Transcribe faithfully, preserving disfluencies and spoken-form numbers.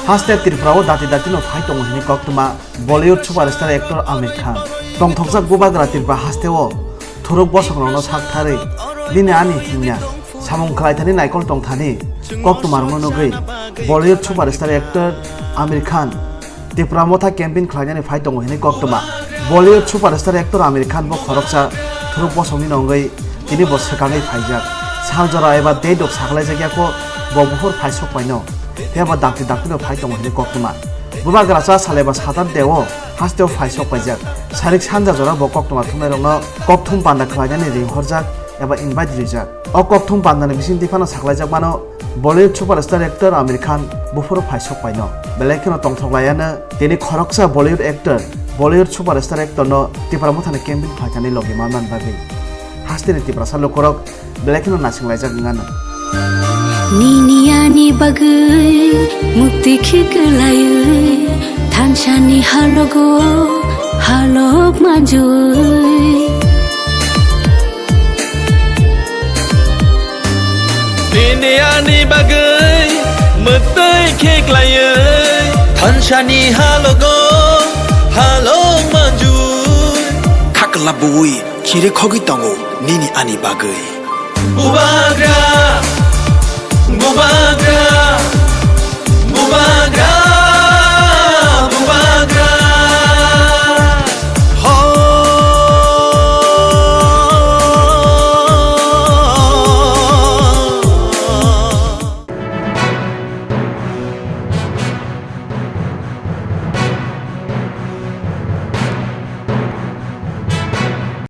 Haste Tripura o dati dati no phai tongo hini koktwma Bollywood superstar actor Aamir Khan. Tongthokjak bubagra Tripura haste o thuruk bosong rok no sak tharwi bini ani himya samung khlai thani naikol tong thani koktwma rok no nugwi Bollywood superstar actor Aamir Khan Tipra Motha campaign khlainani phai tongo hini koktwma. Bollywood superstar actor Aamir Khan bo khoroksa thuruk bosongni no wngwi tini bo swkangwi phaijak. Sal jora eba date rok sakhlaijakya kho bo buphur phai sok paino. Tei bo dakti dakti no phai tongo hini koktwma. Bubagra cha sal eba Saturday o haste o phai sok paijak. Sarik sanja jora bo koktwma thumnai rokno kokthum panda khlainani ring horjak eba invite rijak. O kokthum pandani bisingtwi phano saklaijak mano Bollywood superstar actor Aamir Khan buphuru phai sok paino. Belai kheno tongthok laiano tini khoroksa Bollywood actor, Bollywood superstar actor no Tipra Mothani campaign khlaithani logi manmani bagwi. Hasteni Tiprasa lukurok belai kheno nasing laijak wngano. Nini ani bagwi mukti khiklaiwi thansani halogo halok manjui. Nini ani bagwi mwtwi khiklaiwi thansani halogo halok manjui. Khakla bui chiri khogwi tongo nini ani bagwi. Bubagra, bubagra.